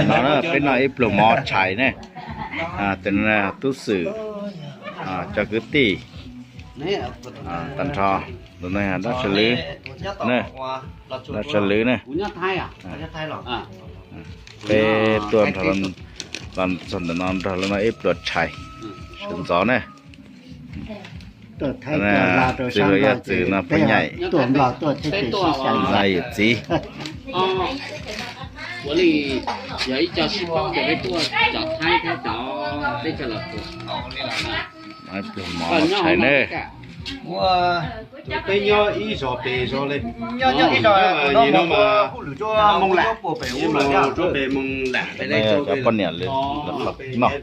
No na, peb noj ib pluag mov tshais ne. Tus tub xwm, cov kwv tij, tag nrho tus no dab Tshaj Lwm ne, dab Tshaj Lwm ne. Peb tuaj nrog los txog ntawm no nrog lawv noj ib pluag tshais sawv ntxov ne. Txiv hluas Yaj Txwm no poj nyaim, no yawm txiv. 我那里有一家是包的，被做小菜，他找被这了。 Ib pluag mov tshais ne. Peb nyob ib zos pem zos li. Nyob ib zos no mas hauj lwm tsuab moo lam, tsuab pem moo lam. Cov poj niam lawv qhov noj.